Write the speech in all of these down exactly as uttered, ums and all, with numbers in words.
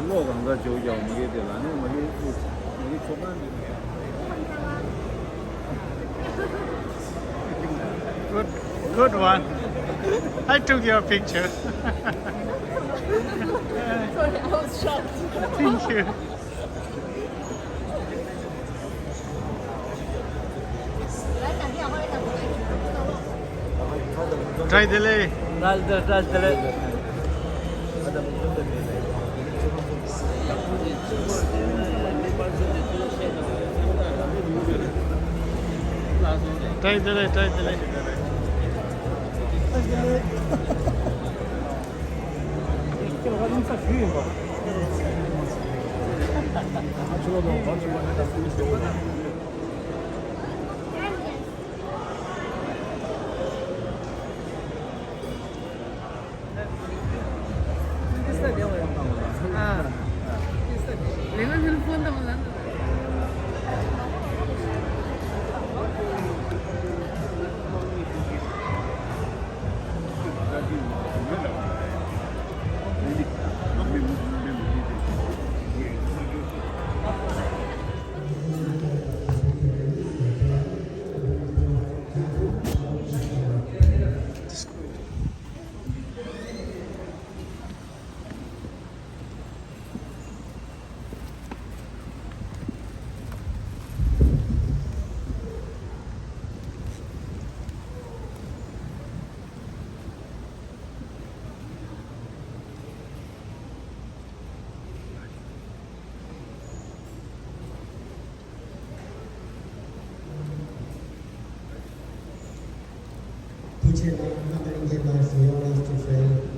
ལོ་གང་ག་ཇོ་རྒྱག་མ་གི་དེ་ལ་ནི་མ་གི་མ་གི་ཚོ་གང་འདི་Good, good one. I took your picture. Sorry, I was shocked. Thank you. བཀྲ་ཤིས་བདེ་ལེགས། བཀྲ་ཤིས་བདེ་ལེགས། བཀྲ་ཤིས་བདེ་ལེགས། བཀྲ་ཤིས་བདེ་ལེགས། བཀྲ་ཤིས་བདེ་ལེགས།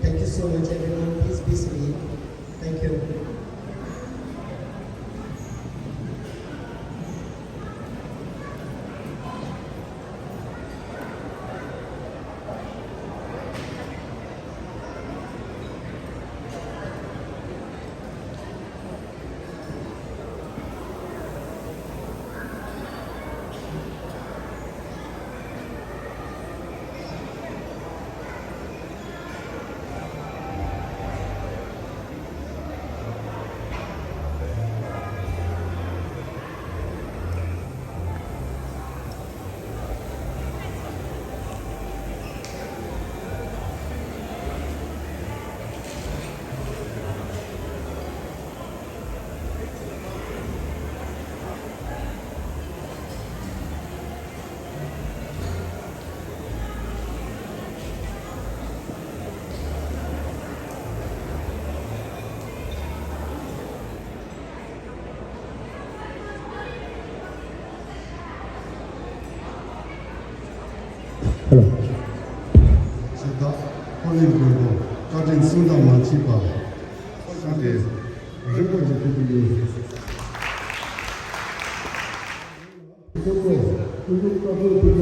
Thank you so much, everyone. Please be seated. Thank you. Hello. ཞེས་བདག་ཧོར་གླིང་དགོན་པ་བཀའ་དྲིན་གསུམ་དང་མ་མཆིས་པ། ས་དེ་རིན་པོ་ཆེ་ཕུལ་དུ་ཡོད། ཁོ་ཚོ་ཁོ་ཚོ་བཀའ་ཚོད་ཕུལ་ཚོད་ལ།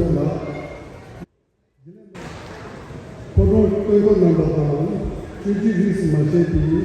ཕོ་བྲང་སྟོན་ཁ་གནང་པ་དང་། སྤྱོད་བརྒྱུད་རིས་སུ་མ་ཆད་པའི།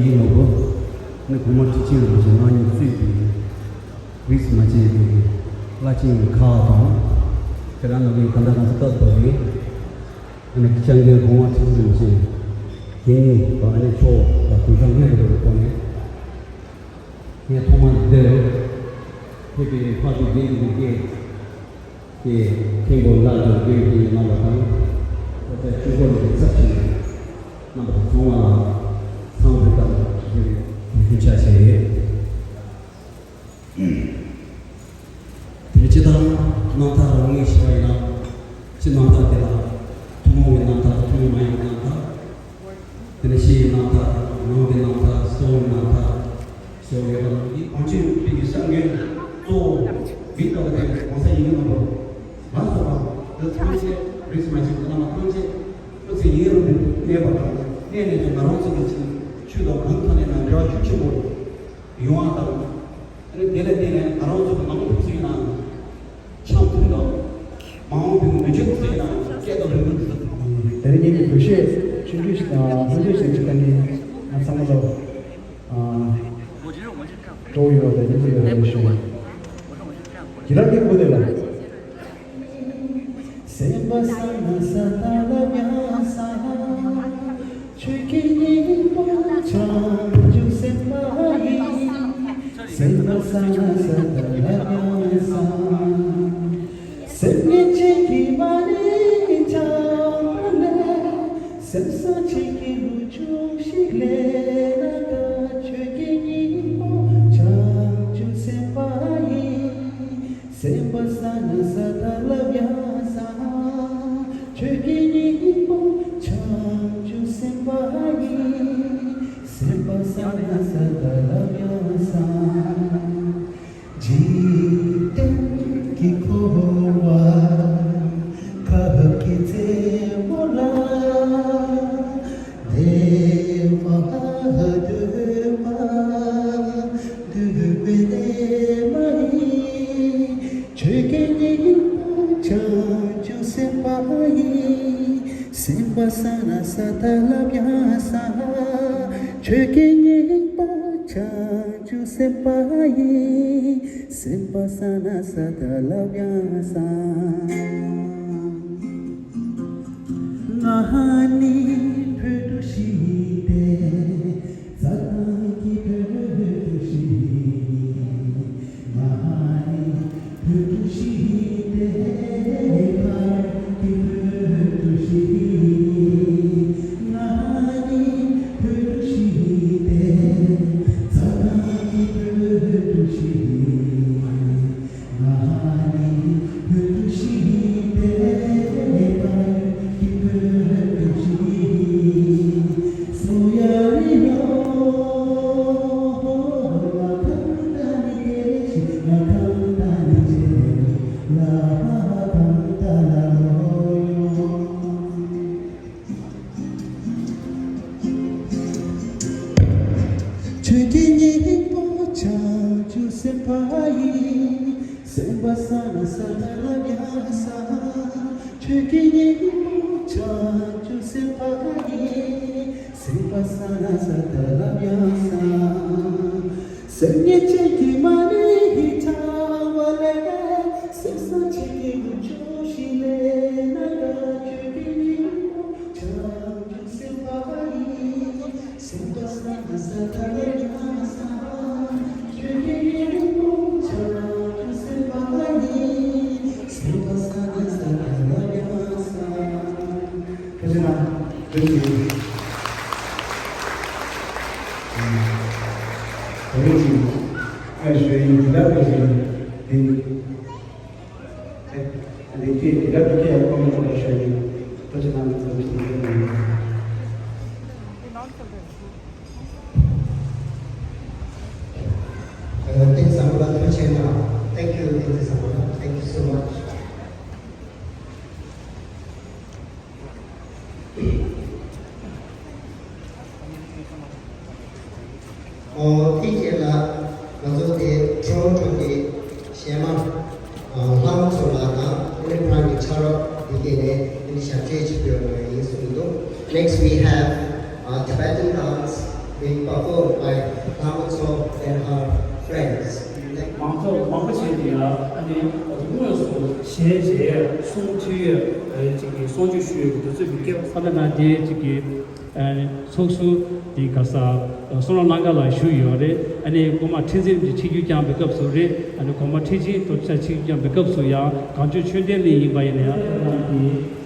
ཡིན་ནོ་གོ། ནི་གོང་མ་ཁྲི་ཆེན་རིན་པོ་ཆེ་ང་གཉིས་གཙོས་པའི་རིས་མ་ཆད་པའི་བླ་ཆེན་གྱི་ཁག་དང་། དེ་ལ་ནང་གི་གང་ལྟར་གང་ས་སྐབས་དོ་རེད། ཨ་ནི་སྐྱབས་མགོན་གོང་མ་ཁྲི་ཆེན་རིན་པོ་ཆེ་རྒན་ཡིན་པ། ཨ་ནི་མཆོག་ལ་གུས་ཕྱག་སྔོན་དུ་འགྲོ་བའི་སྒོ་ནས། ངས་ཐོག་མར་འདིར་ཕེབས་པའི་འཕགས་པའི་རྒྱལ་གྱི་བདེ་སྐྱིད་ཀྱི་མཁན་པོ་ལྷ་རྒྱལ་དགོན་གྱི་རྣམ་པ་དང་། ད་ལྟ་ཆོས་འཁོར་གྱི་ཚབ་ཞུས་རྣམ་པ་ཚང་མ་ལ་འཚམས་འདྲི་དང་འབྲེལ་བའི་གུས་ཕྱག་བྱས་ཡོད། དེ་ནས་སྤྱིར་བཏང་རྣམ་ཐར་རང་ངོས་ཤེས་པ་ཡིན་ན། སྤྱིར་རྣམ་ཐར་དེ་ལ་ཐུན་མོང་བའི་རྣམ་ཐར། ཐུན་མོང་མ་ཡིན་པའི་རྣམ་ཐར། དེ་ནས་ཕྱི་ཡི་རྣམ་ཐར། ནང་གི་རྣམ་ཐར། གསང་བའི་རྣམ་ཐར་ཞེས་ཡོད་པ་རྣམས་ཀྱིས་གངས་ཅན་པའི་བཤད་མཁན་གཙོ་བོ་མི་ལྟ་བུ་དེ་གོང་ས་ཡིན་ནོ་བ་ལ་སོགས་པ་འདི་ཐམས་ཅད་རིས་མ་ཆད་པའི་བླ་མ་ཐམས་ཅད་སྐུ་ཚེ་ཡུན་རིང་དུ་གནས་པ་དང་། གནས་ནས་ཀྱང་ང་རང་ཚོ་གི་ཆེད་ཆོས་དང་གང་ཐོག་ནས་ན་འབྲེལ་བ་ཤུགས་ཆེན་པོ་ཡོང་བ་དང་། དེ་ནས་དེ་ལ་བརྟེན་ནས་ང་རང་ཚོ་གི་ནང་དུ་ཚུད་ན། འཆམ་མཐུན་དང་། མ་འོངས་པའི་མི་ཆོས་ཚུད་ན་སྐད་དང་རིང་མོ་དུ་ཚུད། དེ་རིང་ཉིན་གྱི་བོད་གཞས་ཆུང་ཆུང་ཞིག་དང་ལྷུན་ལྷུན་ཞིག་ཅིག་ད་ནི་ང་ཚང་མ་ལོ། ཨ། སྤྲོ་བོ་ཡོད་དང་སྙིང་རྗེ་ཡོད་རེད་ཞུ། གྱི་རབ་ཀྱི་སྐུ་དེ་ལ། སེམས་པ་ས་ན་ས་ད་ལ་བྱ་ས། ཆོས་ཀྱི་སྙིང་པོ་བྱང་ཆུབ་སེམས་དཔའ་ཡིན། སེམས་པ་ས་ན་ས་ད་ལ་བྱ་ས། སེམས་ཉིད་གཅིག་གི་མ་ཎི་བགྱང་བ་ལས། སེམས་བཟང་གཅིག་གི་ལུས་སྦྱོང་ཞིག་ལས་ན་ད། ཆོས་ཀྱི་སྙིང་པོ་བྱང་ཆུབ་སེམས་དཔའ་ཡིན། སེམས་པ་ས་ན་ས་ད་ལ་བྱ་ས། ཆོས་ཀྱི་སྙིང་པོ་བྱང་ཆུབ་སེམས་དཔའ་ཡིན། སེམས་པ་ས་ན་ས་ད་ལ་བྱ་ས། འཇིག་རྟེན་གྱི་འཁོར་བ་ཁ་ཁབ་ཀྱི་རྩེ་མོ་ལ། བདེ་བ་འདོད་པ་འདོད་པའི་གནས་མ་ཡིན། ཆོས་ཀྱི་སྙིང་པོ་བྱང་ཆུབ་སེམས་དཔའ་ཡིན། སེམས་པ་ས་ན་ས་ད་ལ་བྱ་ས། ཆོས་ཀྱི་སྙིང་པོ་བྱང་ཆུབ་སེམས་དཔའ་ཡིན། སེམས་པ་ས་ན་ས་ད་ལ་བྱ་ས། ང་ནི་བོད་དུ་ཤི་སྟེ། རྩྭ་ཐང་གི་བོད་དུ་ཤི། ང་ནི་བོད་དུ་ཤི་སྟེ། ཕ་ཡུལ་གྱི་བོད་དུ་ཤི། ང་ནི་བོད་དུ་ཤི་སྟེ། རྩྭ་ཐང་གི་བོད་དུ་ཤི། ཆོས་ཀྱི་སྙིང་པོ་བྱང་ཆུབ་སེམས་དཔའ་ཡིན། སེམས་པ་ས་ན་ས་ད་ལ་བྱ་ས། ཆོས་ཀྱི་སྙིང་པོ་བྱང་ཆུབ་སེམས་དཔའ་ཡིན། སེམས་པ་ས་ན་ས་ད་ལ་བྱ་ས། སེམས་ཉིད་གཅིག་གི་མ་ཎི་ཡིས་བགྱང་བ་ལས། སེམས་བཟང་གཅིག་གི་ལུས་སྦྱོང་ཞིག་ལས་ན་ད། ཆོས་ཀྱི་སྙིང་པོ་བྱང་ཆུབ་སེམས་དཔའ་ཡིན། སེམས་པ་ས་ན་ས་ད་ལ་བྱ་ས། ཆོས་ཀྱི་སྙིང་པོ་བྱང་ཆུབ་སེམས་དཔའ་ཡིན། སེམས་པ་ས་ན་ས་ད་ལ་བྱ་ས། ཁ་ཆེ་ན་བོད་ཀྱི་བོད་ཀྱི་ཨ་ཞོ་ཡིན་གྱི་ལ་བོད་ཀྱི་དེ། ལས་ཀའི་དེ་ག་དེ་གའི་ཡང་གོང་མ་ཐོག་ལ་ཤོད་ཡིན། ཐུགས་རྗེ་གནང་། ཚང་མ་ཐུགས་རྗེ་གནང་། ཨ། བསྟན་འཛིན་བཟང་པོ་ལགས་ཐུགས་རྗེ་གནང་། Thank you. བསྟན་འཛིན་བཟང་པོ་ལགས། Thank you so much. ཨོ། དེ་རྗེས་ལ་ང་ཚོ་དེ་ཊོ་རོན་ཊོ་གི་གཞས་མ། ཨ། ལྷ་མོ་མཚོ་ལགས་དང་ཨ་ནི་ཕྲན་གྱི་ཕྱག་རོགས་འདི་གས་ནས་ཨ་ནི་ཞབས་ཕྱི་བྱེད་དགོས་པ་ཡིན་གསུངས་འདུག Next we have, uh, Tibetan dance Being performed by Dhammacho and her friends. མང་ཚོགས་མང་པོ་ཞིག་གིས་ཡང་ཨ་ནི་དངོས་སུ་གཞས་བྱས་གསུང་ཐོས་ཡས་ཅིག་གི་གསུང་ཆོས་ཞུ་ཡས་ཀྱི་དུས་ཚོད་ཀྱི་སྐལ་བ་ས་ད་ན་དེ་ཅིག་གི་ཚོགས་ཟུར་དེ་ག་ས་བསོད་ནམས་ལྷ་དགའ་ལགས་བཞུགས་ཡོད་རེད། ཨ་ནི་སྐུ་མ་ཁྲི་འཛིན་གྱི་ཆིབས་བསྒྱུར་བསྐྱངས་པའི་སྐབས་སུ་རེད། ཨ་ནི་སྐུ་མ་ཁྲི་ཆེན་རྡོ་རྗེ་ཆིབས་བསྒྱུར་བསྐྱངས་པའི་སྐབས་སུ་ཡང་གངས་ལྗོངས་ཆོས་ལྡན་གླིང་ཡིན་པ་ཡིན་ན་ཡང་།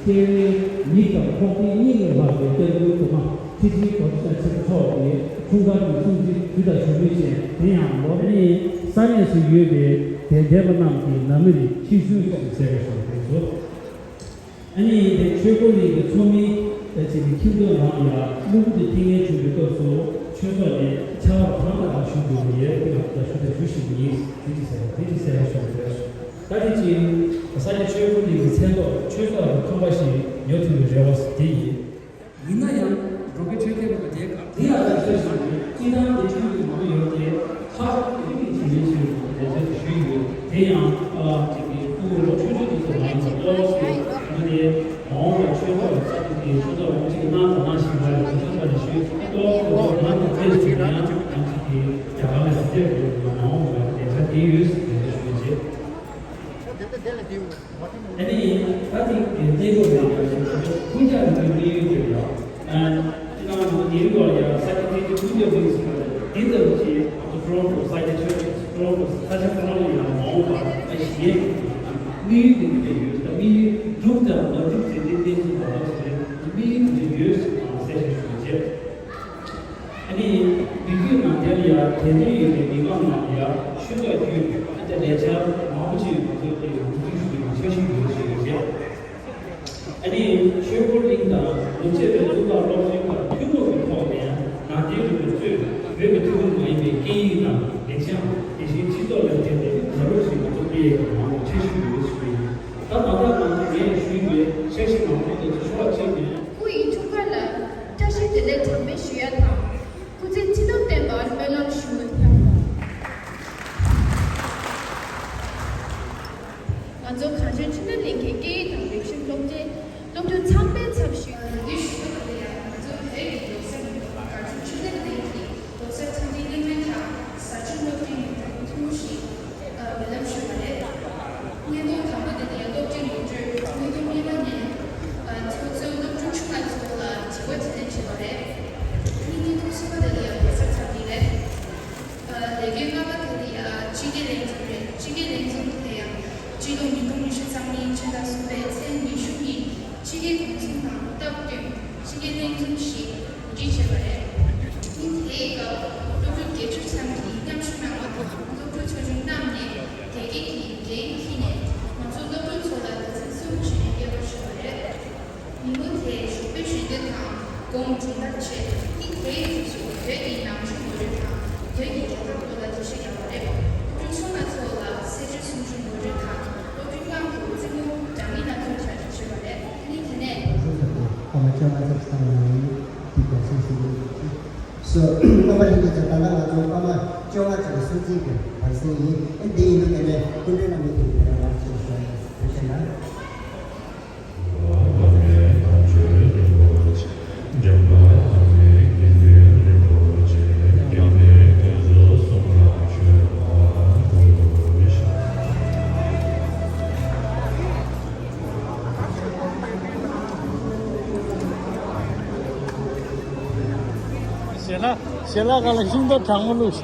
ཐེ་ཝན་མི་དང་ཁོག་ཐིག་གཉིས་ལས་ལྷག་པའི་སྐྱབས་མགོན་སྐུ་མ་ཁྲི་ཆེན་རྡོ་རྗེ་ཆེན་པོ་མཆོག་གི་འཁྲུངས་སྐར་གྱི་སྲུང་བརྩི་དུས་དང་ཞོགས་པའི་ཆེད། དེ་ཡང་ལོ་ནི་ས་གནས་སུ་ཡོད་པའི་དད་ལྡན་པ་རྣམས་ཀྱི་ནང་མི་རིགས་ཆེ་ཤོས་སུ་གསལ་བའི་ཞོགས་པའི་ཚོ། ཨ་ནི་དེ་ཆོས་འཁོར་གླིང་གི་ཚོགས་མི་ད་ཅིག་གི་ཁྱིམ་སྡོད་རང་ལ་སློབ་བུ་དེ་ཐིག་ངན་བྱུང་བའི་སྐབས་སུ་ཆོས་ཚོགས་ནས་ཆར་པ་གང་དང་གང་ཞུ་དགོས་པ་ཡོད། དེ་ལ་ད་ཞུ་དང་ཞུ་བཞིན་པ་ཡིན། དེ་ཅི་ཟེར་བ་དེ་ཅི་ཟེར་བ་ཞོགས་པའི་ཚོ། ད་དེ་ཅི། ས་སྐྱ་ཆོས་འཁོར་གླིང་གི་མཚན་ཐོག་ཆོས་ཚོགས་ཀྱི་ཁང་པ་ཞིག་ཉོ་ཐུབ་པའི་རེ་བ་དེ་ཡིན། ཡིན་ན་ཡང་འབྲོག་པའི་ཆོས་སྐད་རིག་པ་དེ་ག་དེ་ཡང་ལ་ཆོས་ཞུ་སྤྱི་བཏང་དེ་ཆོས་ཀྱི་མང་ཡོད་དེ་ཁ་ཐུག་དེ་རིག་གི་བྱེད་ལས་ཆོས་ཀྱི་ལས་ཚོད་ཞུས་ཡོད། དེ་ཡང་ཨ་ཅིག་གི་སྐུ་ལོ་ཆུང་ཆུང་དེ་ཚོ་མ་ཡིན་པ་ཏོག་ཙམ་ང་དེ་མ་འོངས་པ་ཆོས་ཚོགས་ལ་ཚ་དེ་དེ་ཆོས་ཚོགས་རོང་ཅིག་གནང་དང་གནང་བཞིན་པ་རེད། དེ་ཚོ་ཚ་ནས་ཞུས་ཏོག་ཙམ་ང་དེ་ཚེ་ཞུས་ན་ཡང་ང་ཅིག་གི་རྒྱ་གར་ལ་ཞུ་དེ་དགོས་མ་འོངས་པ་དེ་ཚ་དེ་ཡོད་ཟེར་དེ་ཚོ་ཞུས་རྗེས། ཨ་ནི་ད་ཐེངས་ཀྱི་གནས་སྐབས་ལ་ཡང་ཀུན་ཀྱང་ནི་དམིགས་ཡུལ་དེ་ཡང་ཨ་ནི་ནང་ནས་ཉེ་རིང་བར་ཡང་ས་སྐྱ་ཐེངས་གཅིག་ཀུན་ཀྱང་དམིགས་སུ་བཀར་ནས་དེ་ལྟ་བུ་ཅིག་ང་ཚོ་ཊོ་རོན་ཊོ་ས་སྐྱ་ཆོས་ཆོས་ཊོ་རོན་ཊོ་ས་ཆ་ཁོ་རང་ལ་ཡང་མ་འོངས་པར་ཨ་ཞི་ཡས་དམིགས་ཡུལ་དེ་འདི་འདྲ་ཡོད། ད་དམིགས་ཡུལ་འགྲུབ་དང་མ་འགྲུབ་ཟེར་དེ་གནས་ཚུལ་མ་འདྲ་ཞིག་རེད། དམིགས་ཡུལ་དེ་འདྲ་ཡོད་ཟེར་དང་གསལ་བཤད་ཞུ་རྗེས། ཨ་ནི་མི་རྒྱུད་ནང་བསྟན་ལ་ཡང་དད་འདུན་ཡོད་པའི་མི་མང་རྣམས་ལ་ཡང་ཤུགས་དྲག་བརྒྱུད་ཨ་ཅག་ལས་འཆར་མང་པོ་ཅིག་ང་ཚོའི་དེ་ཡང་མུ་མཐུད་ཞུ་རྒྱུའི་འཆར་གཞི་ཡོད་ཅེས་ཡོད་ཅེས། ཨ་ནི་ཆོས་འཁོར་གླིང་དང་ནུབ་ཕྱེད་པའི་གཙུག་ལག་སློབ་ཚན་ཁག་ཐུན་མོང་གི་ཐོག་ནས་ནང་བསྟན་རིག་པ་གཙོས་བོད་ཀྱི་ཐུན་མོང་མ་ཡིན་པའི་སྐད་ཡིག་དང་ལེགས་བྱང་དེ་བཞིན་སྤྱི་ཚོགས་ལ་དེ་དེ་ད་རོགས་ཞིག་ང་ཚོ་སྤེལ་ཡས་ཀྱི་མང་པོ་འཆར་གཞི་ཡོད་ཅེས་ཡིན། ད་ད་ལྟ་ང་ཚོ་ངས་ཞུས་པའི་འཆར་གཞི་མང་པོ་དེ་ཚོ་ཕྱོགས་གཅིག་ནས། སྐུ་ཡི་འཁྲུངས་སྐར་ལ་བཀྲ་ཤིས་བདེ་ལེགས་གྲངས་མེད་ཞུ་ཡ་དང་། སྐུ་ཚེ་ཁྲི་ལོ་བརྟན་པར་སྨོན་ལམ་ཞུ། ང་ཚོ་གངས་ལྗོངས་ཆོས་ལྡན་གླིང་གི་སྐད་ཡིག་དང་རིག་གཞུང་སློབ་གྲྭའི་སློབ་ཕྲུག་ཚང་མའི་ཚབ་ཞུས། ལས་འགུལ་ཞུ་སྐབས་དེ་ཡང་ང་ཚོ་བོད་ཀྱི་རྡོག་རྩ་གངས་ལྗོངས་ཆོས་ལྡན་གླིང་གི་རྡོག་རྩ་འཆམ་མཐུན་གླིང་ཕན་དང་བཟའ་སྤྱོད་སློབ་གྲྭའི་མི་གྲངས་ཐུང་ངུ་ཞིག་འབུལ་ལམ་ཞུས་པ་རེད། སྙན་ཐོ་དང་པོ་དེ་ནི་སློབ་གྲྭའི་ནོར་འཁྲུལ་དངུལ་ཐུམ་གཉིས་པ་ནས་ཚོགས་གཙོས་སློབ་ཕྲུག་ཆུང་བ་ཚོ་ལ་དྲི་བ་དྲིས་ལན་བྱས་པ་རེད། སྙན་ཐོ་གསུམ་པ་དེ་ལ་ཡང་བོད་ས་ཚབ་ཀྱི་རེད། ལས་འགུལ་ལྔ་པ་དེ་ལ་ཡང་སྤྱི་སྒེར་ལས་འཛིན་རེད། སྤྱི་སྒེར་ལས་འཛིན་དེ་ཡང་སྤྱི་ལོ་ཉིས་སྟོང་ཉི་ཤུ་རྩ་གཉིས་ཕྱི་ཟླ་གསུམ་པའི་ཚེས་ཉི་ཤུ་ཉིན་སྤྱི་སྒེར་གུང་སེང་དང་སྟབས་བསྟུན་སྤྱི་སྒེར་ལས་འཛིན་ཞིག་གོ་སྒྲིག་བྱས་པ་རེད། ཉིན་དེའི་སྐབས་སློབ་ཕྲུག་བརྒྱད་ཅུ་ཙམ་གྱིས་མཉམ་ཞུགས་གནང་བ་དང་། སློབ་ཕྲུག་ཆུང་ཆུང་རྣམས་ནས་དགེ་རྒན་གྱི་འགན་འཁྱེར་ནས་ང་ཚོ་སློབ་ཕྲུག་ཚོ་ལ་སྡེ་ཚན་གསུམ་བྱས་ནས་སྐད་འབོད་ཞུས་པ་རེད། ཉིན་མོ་དེའི་ཞོགས་པའི་ཞལ་འདོན་དང་དགོང་སྒྲུང་བརྡར་བྱས། ཉིན་དེའི་དུས་སུ་བོད་ཀྱི་ནང་ཆོས་ངོ་སྤྲོད་དང་བོད་ཀྱི་རྒྱལ་དར་སྐོར་ལ་འགྲེལ་བཤད་བརྒྱབ་པ་རེད། སློབ་ཕྲུག་ཆུང་བ་ཚོ་ལ་གསེར་ཁྲི་སུམ་ཅུ་ངོ་སྤྲོད་དང་སློབ་ཕྲུག་རྣམས་ཀྱི་རྩེད་མོ་སྒྲ་སྙན་སྣ་ཚོགས་བྱ་སྤྱོད་བྱས་པ་རེད། ཨ་ནི་དེ་ནས། སློབ་ཕྲུག་ཚོ་དང་སྐར་མ་བཅོ་ལྔ་ཙམ་ཚང་བའི་དུས་འགོ་སྲུང་ཞུ་གི་ཡོད། སོ། རྣམ་པ་ལྷན་རྒྱས་ཚོ། ད་ལྟ་ང་ཚོ་སྐར་མ་བཅོ་ལྔ་ཙམ་གྱི་སྲུང་བརྩི་གི་བར་གསེང་ཡིན། ཨ་འདི་ཡིན་དུས་དེ་ནས་སྐུ་མགྲོན་རྣམ་པས་དེ་ལ་ཕེབས་རོགས་ཞེས་ཞུ་ཡ་ཡིན། ཐུགས་རྗེ་གནང་། ཞལ་ལག་ཞལ་ལག་སྒང་ལ་ཤིང་ཏོག་གྲང་མོ་བླུགས།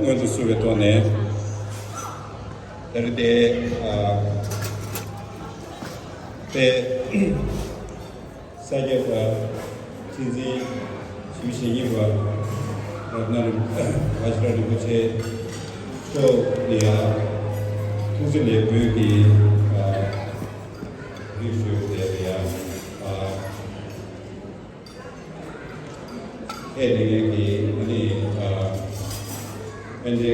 སྔོན་དུ་བསུ་བའི་ཐོག་ནས། ད་རེས་དེ་ཨ་དཔེ་ས་སྐྱ་པ་ཁྲི་འཛིན་ཞི་བ་ཞེ་གཉིས་པ་རཏྣ་རིན་པོ་ཆེ་མཆོག་ནས་ཡང་ཐུགས་རྗེ་ལེགས་འབུལ་གྱི་ཨ་འབུལ་ཞུ་བའི་ཡང་ཨ་ཨེ་ནི་ངེད་ཀྱི་ཨ་ནི་ཨ་ཨེ་ནི།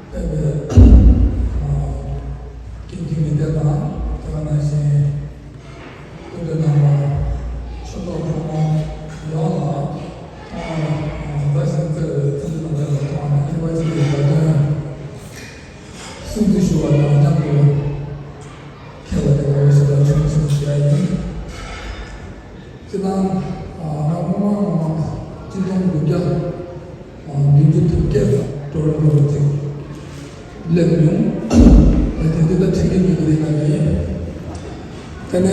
སྤེལ་བའི་ཀུན་མཁྱེན་ལེགས་སྤེལ་དང་། དེ་ག་ནང་བཞིན་སྐུ་མགྲོན་རྣམ་པ། ཆོས་གྲོགས་གྲོགས་མོ་ཡོངས་ལ། ཨ། མཛའ་ཞིང་བརྩེ་བའི་ཐུགས་རྗེ་དང་ལྡན་པ་ཐོག་ནས་ཨ་ནི་ཕྱི་རྒྱལ་གྱི་བརྡ་དོན་སྲུང་བརྩི་ཞུ་བ་དང་མཉམ་དུ། མཁས་པ་དེ་ག་བོ་ཞིག་ལ་ཆུང་ཆུང་ཞུ་ཡ་ཡིན། སྤྱིར་བཏང་། ཨ། ང་སྔོན་མ་སྔོན་མ་ཆིག་སྟོང་དགུ་བརྒྱ་བདུན་ཅུ་དོན་བརྒྱད་ལ་ཀྲོ་རོན་ཀྲོ་ལ་ཅིག་སླེབས་མྱོང་། དེ་དུས་ད་ཁྲིད་མཁན་གྱི་དེ་རིང་ང་ཡིན། དེ་ནས་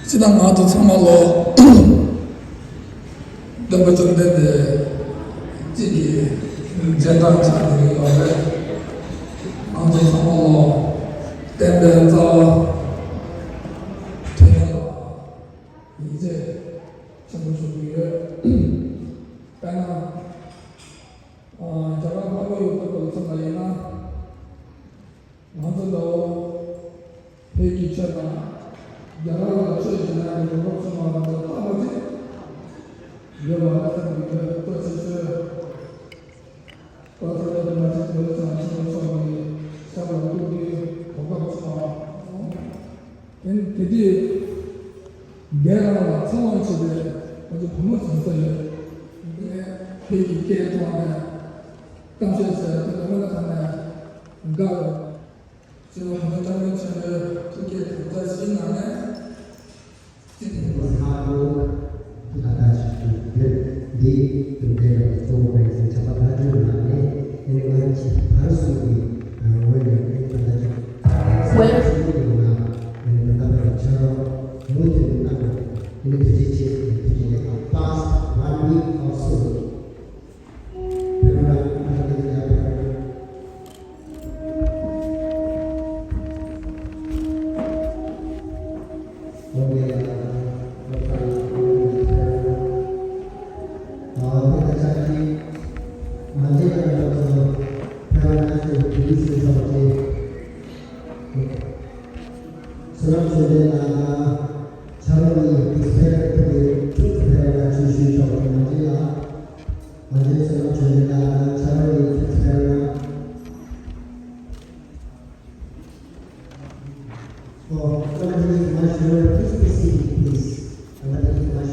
སྤྱིར་བཏང་ང་ཚོ་ཚང་མ་ལོ། སྟོན་པ་བཅོམ་ལྡན་འདས་གཅིག་གི་རྗེས་འབྲང་ཆགས་ནས་ཡོད་རེད། ང་ཚོ་ཚང་མ་ལོ་བསྟན་པའི་རྩ་བ་འཕྲིན་ལས་ལ་ཡིད་ཆེས་ཆེན་པོ་ཞུ་གི་ཡོད། དཔེར་ན། ཨ། རྒྱ་གར་ལྷ་མོ་ཡུལ་སྐོར་དུ་སོང་བ་ཡིན་ན། ང་ཚོ་འདྲ་བོ་བོད་ཀྱི་ཆོས་དང་། རྒྱ་གར་ལ་ཆོས་ཀྱི་ནང་གི་རོགས་སྐྱོར་བྱུང་བ་དང་། ལྟ་བ་ཅིག་ཡོད་པ་ལ་བརྟེན་ནས་ཡོད། ལྟོ་ཆེ་ཤོས་པ་ཚ་ལ་དུ་མ་ཅིག་ཡོད་ཙང་ཆེན་པོ་མཆོག་གི་ཞབས་ལ་གཏུགས་ཏེ་གོ་སྐབས་བྱུང་བ། དེ་དེ་དུས་རྒན་རང་ལ་ཚེ་དབང་བྱེད་པའི་ང་ཚོ་བུ་མོ་ཟེར་ས་ཡོད། དེ་ནས་བོད་ཀྱི་སྐད་ཐོག་ནས་གཏམ་བཤད་བྱས། དེ་ལ་མི་ལ་ཐང་ནས་དགའ་བའི། སྤྱི་ནོར་༸གོང་ས་༸སྐྱབས་མགོན་ཆེན་པོའི་ཐུགས་བསྐྱེད་དམ་བཅའ་བཞིའི་ནང་ནས། སྲིད་དོན་ཁག་ཏུ་ཐུགས་ཐག་ཐག་ཆོད་ཀྱི་ཡོད། འདི་དུས་འདས་པའི་གཙོ་བོ་དཔལ་འཛིན་ཆབ་པ་ལྷ་སྒྲོན་ལགས་ནས་ཨ་ནི་སྔ་ཕྱི་བར་གསུམ་གྱི་ངོས་ནས་ཨ་ནི་ད་ལྟ་ཅིག་ཧྥན་ཞུ་གི་ཡོད་ན། ཨ་ནི་ད་ལྟ་བར་ཕྱག་རོགས་མུ་མཐུད་དུ་གནང་དགོས། ཨ་ནི་དུས་ཚོད་ཆེད་དུ་དུས་ཚོད་ཡོད་པ། Past one week or so. བསོད་ནམས་ཆོས་ལྡན་ལགས་དང་། ཕྱག་རོགས་གཉིས་ཐུགས་ཕན་ཐུགས་ཕན་ཐུགས་ཕན་ལ་ཆོས་ཞུས་ཆོག་གི། མ་འཇིགས་ལ། མ་འཇིགས་བསོད་ནམས་ཆོས་ལྡན་ལགས་དང་། ཕྱག་རོགས་གཉིས་ཐུགས་ཕན་ལ། Oh, somebody is much more. Please be seated, please. Somebody is much.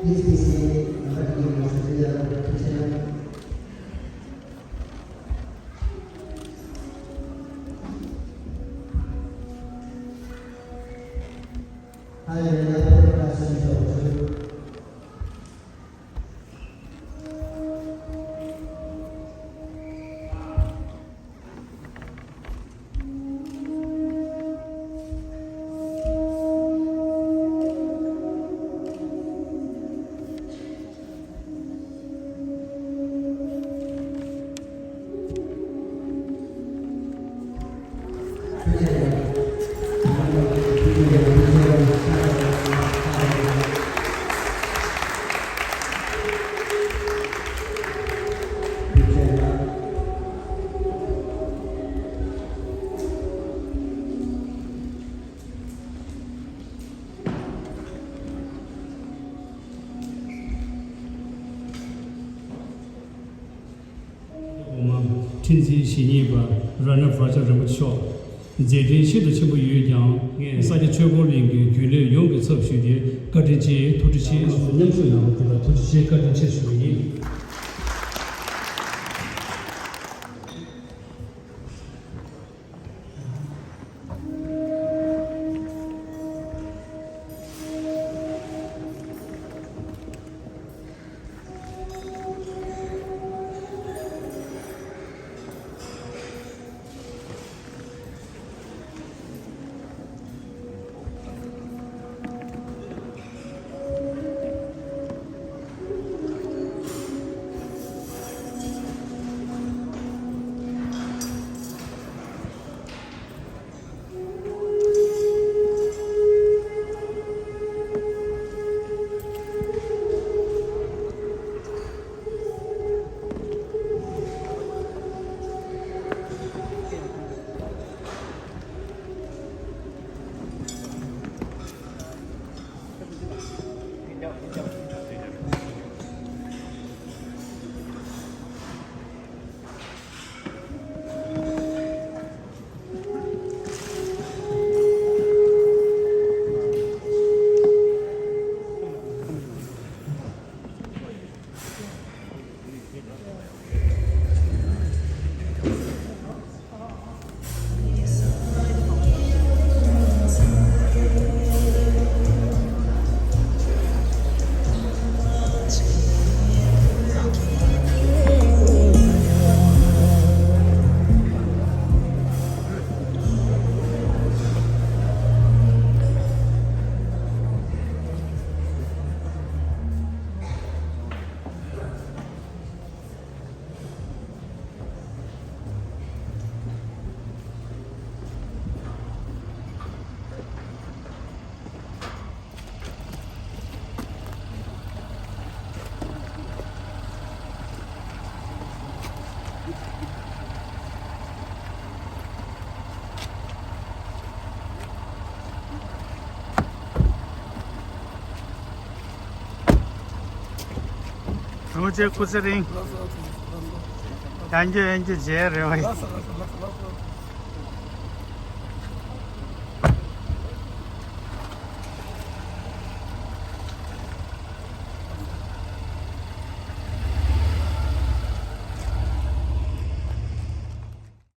Please be seated. Somebody is much. འོག་མ་ཁྲི་འཛིན་ཞེ་གཉིས་པ་རཏྣ་བཛྲ་རིན་པོ་ཆེ་མཆོག་མཛད་འཕྲིན་ཤིན་ཏུ་ཆེན་པོ་ཡོད་ཀྱང་། ངས་ས་སྐྱ་ཆོས་འཁོར་གླིང་གི་རྒྱུན་ལས་ཡོངས་ཀྱི་ཚབ་ཞུས་ཏེ་བཀའ་དྲིན་ཆེ་ཐུགས་རྗེ་ཆེ་ཞུ། མཉམ་ཞུགས་གནང་བ་དེ་ལ་ཐུགས་རྗེ་ཆེ་བཀའ་དྲིན་ཆེ་ཞུ་བ་ཡིན། རིན་པོ་ཆེ་སྐུ་ཚེ་རིང་། ཡང་རྒྱུ་ཡང་རྒྱུ་མཇལ་རེ་བ་ཡིན།